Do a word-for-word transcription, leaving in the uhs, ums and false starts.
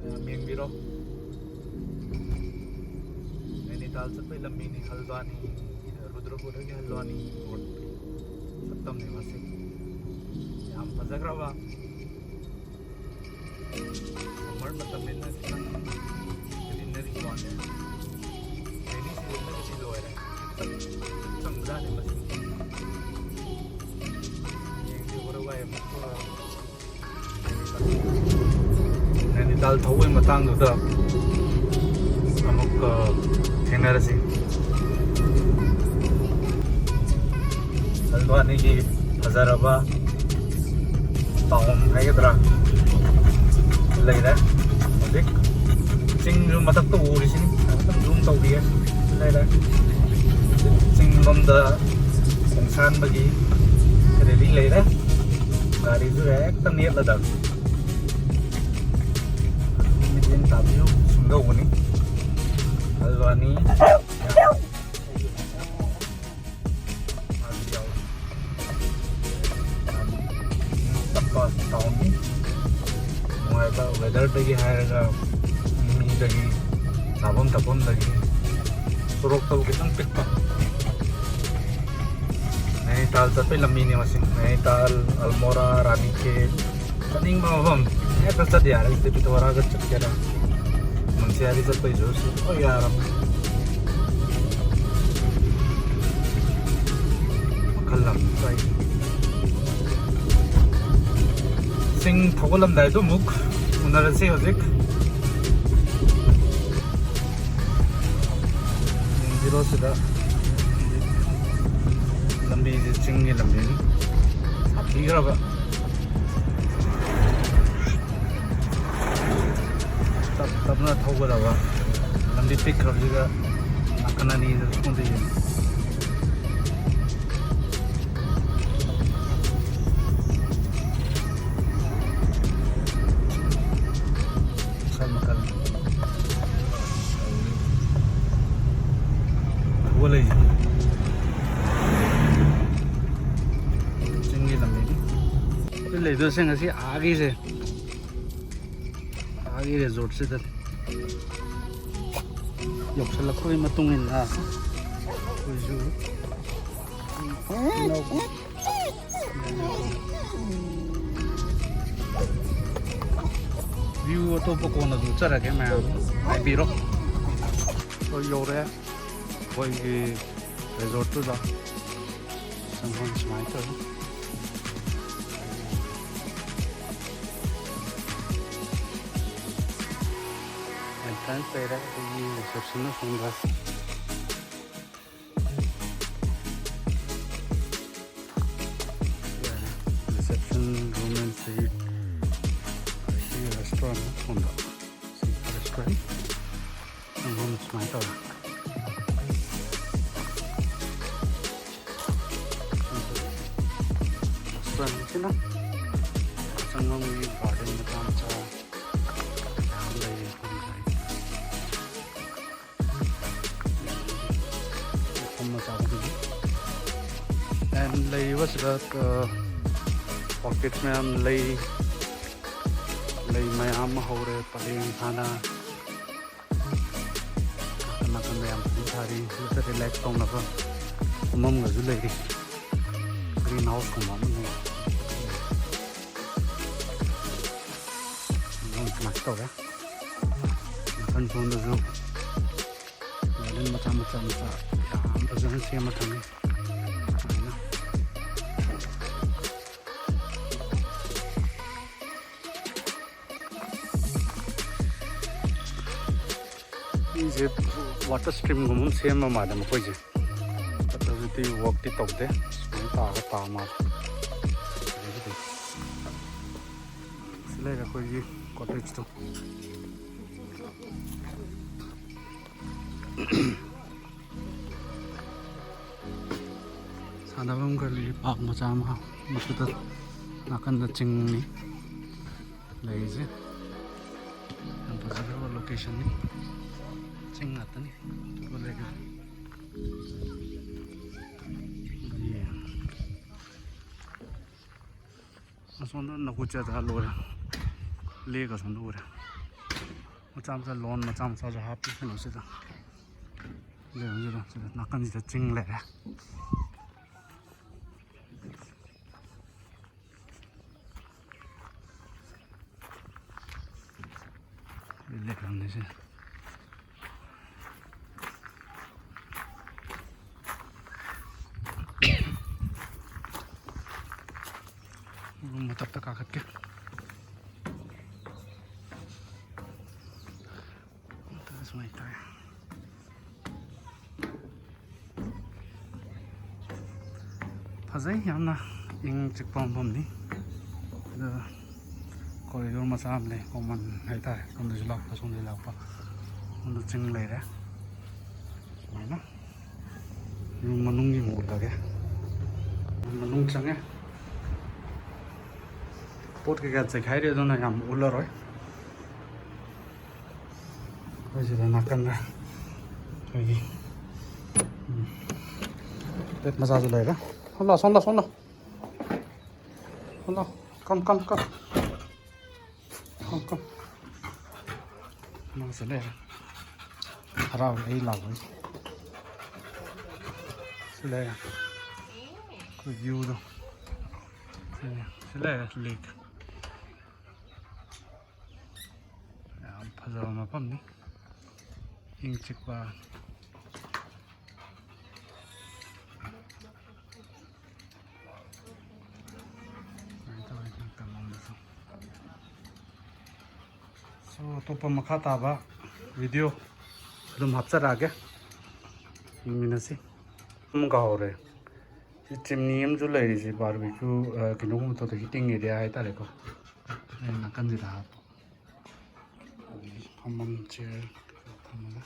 ꯌꯥꯝ ꯌꯦꯡꯕꯤꯔꯣ꯫ ꯅꯩꯅꯤꯇꯥꯜ ꯆꯠꯄꯩ ꯂꯝꯕꯤꯅꯤ, ꯍꯜꯗ꯭ꯋꯥꯅꯤ, ꯔꯨꯗ꯭ꯔꯄꯨꯔꯗꯒꯤ ꯍꯜꯗ꯭ꯋꯥꯅꯤ ꯔꯣꯗ ꯆꯠꯇꯝꯅꯦ ꯃꯁꯤ꯫ ꯌꯥꯝ ꯐꯖꯈ꯭ꯔꯕ ꯁꯝꯃꯔ ꯃꯇꯝꯅꯤꯅ ꯈꯤꯇꯪ ꯒ꯭ꯔꯤꯅꯔꯤ ꯋꯥꯠꯂꯦ꯫ ꯔꯦꯅꯤ ꯁꯤꯖꯟꯗꯒꯗꯤ ꯂꯣꯏꯔꯦ꯫ ꯆꯪꯕꯖꯥꯠꯅꯤ ꯃꯁꯤ꯫ ꯍꯌꯦꯡꯗꯤ ꯋꯥꯔꯧ ꯋꯥꯏ ꯑꯃꯨꯛ ꯊꯣꯛꯑꯒ ꯅꯩꯅꯤꯇꯥꯜ ꯊꯧꯕꯒꯤ ꯃꯇꯥꯡꯗꯨꯗ ꯑꯃꯨꯛ, ꯑ, ꯊꯦꯡꯅꯔꯁꯤ꯫ ꯍꯜꯗ꯭ꯋꯥꯅꯤꯒꯤ ꯐꯖꯔꯕ ꯇꯥꯎꯟ ꯍꯥꯏꯒꯗ꯭ꯔꯥ ꯂꯩꯔꯦ꯫ ꯍꯧꯖꯤꯛ ꯆꯤꯡꯁꯨ ꯃꯊꯛꯇ ꯎꯔꯤꯁꯤꯅꯤ, ꯑꯃꯨꯛꯇꯪ ꯖꯨꯝ ꯇꯧꯕꯤꯒꯦ꯫ ꯂꯩꯔꯦ꯫ ꯆꯤꯡ ꯂꯣꯝꯗ ꯈꯣꯡꯁꯥꯟꯕꯒꯤ ꯔꯦꯂꯤ ꯂꯩꯔꯦ꯫ ꯒꯥꯔꯤꯁꯨ ꯍꯦꯛꯇ ꯅꯦꯠꯂꯗꯕꯅꯤ꯫ ꯃꯤꯠꯌꯦꯡ ꯇꯥꯕꯤꯌꯨ, ꯁꯨꯝꯗꯧꯕꯅꯤ꯫ ꯍꯜꯗ꯭ꯋꯥꯅꯤ꯫ ꯇꯞꯄ ꯇꯥꯎꯟꯅꯤ꯫ ꯅꯨꯡꯉꯥꯏꯕ ꯋꯦꯗꯔꯗꯒꯤ ꯍꯥꯏꯔꯒ ꯃꯤꯗꯒꯤ, ꯆꯥꯐꯝ ꯊꯛꯐꯝꯗꯒꯤ, ꯁꯣꯔꯣꯛꯇꯕꯨ ꯈꯤꯇꯪ ꯄꯤꯛꯄ꯫ ꯅꯩꯅꯤꯇꯥꯜ ꯆꯠꯄꯩ ꯂꯝꯕꯤꯅꯤ ꯃꯁꯤ꯫ ꯅꯩꯅꯤꯇꯥꯜ, ꯑꯜꯃꯣꯔꯥ, ꯔꯥꯅꯤꯈꯦꯠ, ꯆꯠꯅꯤꯡꯕ ꯃꯐꯝ ꯍꯦꯛꯇ ꯆꯠ ꯌꯥꯔꯦ꯫ ꯁꯤꯗ ꯄꯤꯊꯣꯔꯛꯑꯒ ꯆꯠꯀꯦꯔꯥ, ꯃꯨꯟꯁꯤꯌꯥꯔꯤ ꯆꯠꯄꯩꯁꯨ ꯁꯤ ꯂꯣꯏ ꯌꯥꯔꯕꯅꯤ꯫ ꯃꯈꯜ ꯑꯃ ꯇꯥꯏ꯫ ꯆꯤꯡ ꯊꯧꯒꯠꯂꯝꯗꯥꯏꯗꯣ ꯑꯃꯨꯛ ꯎꯅꯔꯁꯤ ꯍꯧꯖꯤꯛ꯫ ꯌꯦꯡꯕꯤꯔꯣ ꯁꯤꯗ꯫ ꯂꯝꯕꯤꯁꯦ ꯆꯤꯡꯒꯤ ꯂꯝꯕꯤꯅꯤ꯫ ꯁꯥꯊꯤꯈ꯭ꯔꯕ꯫ ꯇꯞ ꯇꯞꯅ ꯊꯧꯒꯗꯕ꯫ ꯂꯝꯕꯤ ꯄꯤꯛꯈ꯭ꯔꯕꯁꯤꯗ ꯅꯥꯀꯟ ꯑꯅꯤꯗ ꯁꯣꯝꯗ ꯌꯦꯡꯉꯨ꯫ ꯃꯈꯜ ꯃꯈꯜ꯫ ꯊꯧꯒꯠꯂꯛꯏꯁꯦ ꯆꯤꯡꯒꯤ ꯂꯝꯕꯤꯅꯤ꯫ ꯑꯩꯈꯣꯏ ꯂꯩꯗꯣꯏꯁꯦ ꯉꯁꯤ ꯑꯥꯒꯤꯁꯦ, ꯑꯥ ꯔꯤꯖꯣꯔꯠꯁꯤꯗ ꯌꯧꯁꯜꯂꯛꯄꯒꯤ ꯃꯇꯨꯡ ꯏꯟꯅ ꯑꯩꯈꯣꯏꯁꯨ ꯚ꯭ꯌꯨ ꯑꯇꯣꯞꯄ ꯀꯣꯟꯅ ꯑꯗꯨꯝ ꯆꯠꯆꯔꯒꯦ ꯃꯌꯥꯝ, ꯉꯥꯏꯕꯤꯔꯣ꯫ ꯑꯩꯈꯣꯏ ꯌꯧꯔꯦ ꯑꯩꯈꯣꯏꯒꯤ ꯔꯤꯖꯣꯔꯠꯇꯨꯗ꯫ ꯆꯪꯐꯝ ꯁꯨꯃꯥꯏꯅ ꯇꯧꯏ꯫ ꯑꯦꯟꯇ꯭ꯔꯥꯟꯁ ꯂꯩꯔꯦ ꯑꯩꯈꯣꯏꯒꯤ ꯔꯤꯁꯦꯞꯁꯟ ꯑꯁꯣꯝꯗ꯫ Reception room and suite. ꯑꯩꯒꯤ ꯔꯦꯁꯇꯨꯔꯦꯟ ꯑꯁꯣꯝꯗ꯫ ꯁꯤ ꯔꯦꯁꯇꯨꯔꯦꯟ ꯆꯪꯐꯝ ꯁꯨꯃꯥꯏꯅ ꯇꯧꯔꯦ꯫ ꯔꯦꯁꯇꯨꯔꯦꯟꯁꯤꯅ ꯆꯪꯐꯝꯒꯤ ꯒꯥꯔꯗꯦꯟ ꯃꯆꯥ ꯃꯆꯥ ꯃꯌꯥꯝ ꯂꯩꯔꯤ꯫ ꯐꯝꯕ ꯆꯥꯕꯒꯤ꯫ And ꯂꯩꯔꯤꯕꯁꯤꯗ, ꯑ, orchid ꯃꯌꯥꯝ ꯂꯩ, ꯂꯩ ꯃꯌꯥꯝ ꯑꯃ ꯍꯧꯔꯦ ꯄꯔꯦꯡ ꯁꯥꯅ꯫ ꯅꯥꯀꯟ ꯅꯥꯀꯟꯗ ꯌꯥꯝ ꯐꯖꯅ ꯊꯥꯔꯤ꯫ ꯁꯤꯗ ꯔꯤꯂꯦꯛꯁ ꯇꯧꯅꯕ ꯐꯝꯐꯝꯒꯁꯨ ꯂꯩꯔꯤ꯫ ꯒ꯭ꯔꯤꯟ ꯍꯥꯎꯁꯀꯨꯝꯕ ꯑꯃ ꯂꯩ꯫ ꯑꯗꯨꯝ ꯁꯨꯃꯥꯏꯅ ꯇꯧꯔꯦ꯫ ꯅꯥꯀꯟ ꯁꯣꯝꯗꯁꯨ ꯒꯥꯔꯗꯦꯟ ꯃꯆꯥ ꯃꯆꯥ ꯃꯆꯥ ꯌꯥꯝ ꯐꯖꯅ ꯁꯦꯝꯃ ꯊꯝꯃꯤ꯫ ꯁꯨꯃꯥꯏꯅ꯫ ꯁꯤꯁꯦ ꯋꯥꯇꯔ ꯁ꯭ꯇ꯭ꯔꯤꯝꯒꯨꯝꯕ ꯑꯃ ꯁꯦꯝꯕ ꯃꯥꯜꯂꯦ ꯃꯈꯣꯏꯁꯦ꯫ ꯑꯗꯨꯗꯤ ꯋꯥꯛꯇꯤ ꯇꯧꯗꯦ꯫ ꯁꯨꯃꯥꯏꯅ ꯇꯥꯔꯒ ꯇꯥ ꯃꯥꯜꯂꯦ꯫ ꯑꯗꯒꯤꯗꯤ ꯁꯤ ꯂꯩꯔꯦ ꯑꯩꯈꯣꯏꯒꯤ ꯀꯣꯇꯦꯖꯇꯣ꯫ ꯁꯥꯟꯅꯐꯝ ꯈꯔ ꯂꯩ, ꯄꯥꯔꯛ ꯃꯆꯥ ꯑꯃ꯫ ꯃꯁꯤꯗ ꯅꯥꯀꯟꯗ ꯆꯤꯡꯅꯤ ꯂꯩꯔꯤꯁꯦ꯫ ꯌꯥꯝ ꯐꯖꯈ꯭ꯔꯕ ꯂꯣꯀꯦꯁꯟꯅꯤ꯫ ꯆꯤꯡ ꯉꯥꯛꯇꯅꯤ꯫ ꯑꯗꯨꯒ ꯂꯩꯔꯤ꯫ ꯑꯁꯣꯝꯗ ꯅꯀꯨꯆꯥꯗ ꯂꯣꯏꯔꯦ꯫ ꯂꯦꯛ ꯑꯁꯣꯝꯗ ꯎꯔꯦ꯫ ꯃꯆꯥ ꯃꯆꯥ ꯂꯣꯟ ꯃꯆꯥ ꯃꯆꯥꯁꯨ ꯍꯥꯞꯄꯤ ꯀꯩꯅꯣꯁꯤꯗ꯫ ꯂꯩꯔꯝꯁꯤꯗ ꯁꯤꯗ ꯅꯥꯀꯟꯁꯤꯗ ꯆꯤꯡ ꯂꯩꯔꯦ꯫ ꯂꯩꯔꯝꯅꯤꯁꯦ꯫ ꯔꯨꯝ ꯃꯊꯛꯇ ꯀꯥꯈꯠꯀꯦ꯫ ꯁꯨꯃꯥꯏꯅ ꯇꯧꯋꯦ꯫ ꯐꯖꯩ, ꯌꯥꯝꯅ ꯏꯪ ꯆꯤꯛꯄ ꯃꯐꯝꯅꯤ꯫ ꯑꯗꯨ corridor ꯃꯆꯥ ꯑꯃ ꯂꯩ, common ꯍꯥꯏꯇꯥꯔꯦ꯫ ꯁꯣꯝꯗꯁꯨ ꯂꯥꯛꯄ, ꯁꯣꯝꯗꯁꯨ ꯂꯥꯛꯄ꯫ ꯁꯣꯝꯗ ꯆꯤꯡ ꯂꯩꯔꯦ꯫ ꯁꯨꯃꯥꯏꯅ ꯌꯨꯝ ꯃꯅꯨꯡꯒꯤ ꯑꯃꯨꯛ ꯎꯠꯂꯒꯦ꯫ ꯌꯨꯝ ꯃꯅꯨꯡ ꯆꯪꯉꯦ꯫ ꯄꯣꯠ ꯀꯩꯀꯥ ꯆꯩꯈꯥꯏꯔꯤ, ꯑꯗꯨꯅ ꯌꯥꯝ ꯎꯠꯂꯔꯣꯏ꯫ ꯑꯩꯈꯣꯏ ꯁꯤꯗ ꯅꯥꯀꯟꯗ ꯑꯩꯈꯣꯏꯒꯤ, ꯎꯝ, bed ꯃꯆꯥꯁꯨ ꯂꯩꯔꯦ꯫ ꯁꯣꯝ ꯂꯥꯎ, ꯁꯣꯝ ꯂꯥꯎ, ꯁꯣꯝ ꯂꯥꯎ꯫ ꯁꯣꯝ ꯂꯥꯎ꯫ Come, come, come꯫ Come, come꯫ ꯃꯥꯁꯦ ꯂꯩꯔꯦ꯫ ꯍꯔꯥꯎꯔꯦ ꯑꯩ ꯂꯥꯛꯄꯒꯤ꯫ ꯁꯤ ꯂꯩꯔꯦ꯫ ꯑꯩꯈꯣꯏ viewꯗꯣ꯫ ꯁꯤ, ꯁꯤ ꯂꯩꯔꯦ lake꯫ ꯌꯥꯝ ꯐꯖꯕ ꯃꯐꯝꯅꯤ꯫ ꯏꯪ ꯆꯤꯛꯄ꯫ ꯁꯨꯃꯥꯏꯅ ꯇꯧꯋꯦ ꯅꯥꯀꯜꯂꯣꯝꯗꯁꯨ꯫ So, ꯑꯇꯣꯞꯄ ꯃꯈꯥ ꯇꯥꯕ video ꯑꯗꯨꯝ ꯍꯥꯞꯆꯔꯛꯑꯒꯦ꯫ ꯌꯦꯡꯃꯤꯟꯅꯁꯤ꯫ ꯑꯃ ꯀꯥꯎꯍꯧꯔꯦ꯫ ꯁꯤ chimney ꯑꯃꯁꯨ ꯂꯩꯔꯤꯁꯦ, barbecue, ꯑ, ꯀꯩꯅꯣꯒꯨꯝꯕ ꯇꯧꯗ, heating area ꯍꯥꯏꯇꯥꯔꯦꯀꯣ꯫ ꯑꯩ ꯅꯥꯀꯟꯁꯤꯗ ꯍꯥꯞꯄ꯫ ꯑꯗꯒꯤ ꯐꯝꯐꯝ chair ꯊꯝꯃꯒ꯫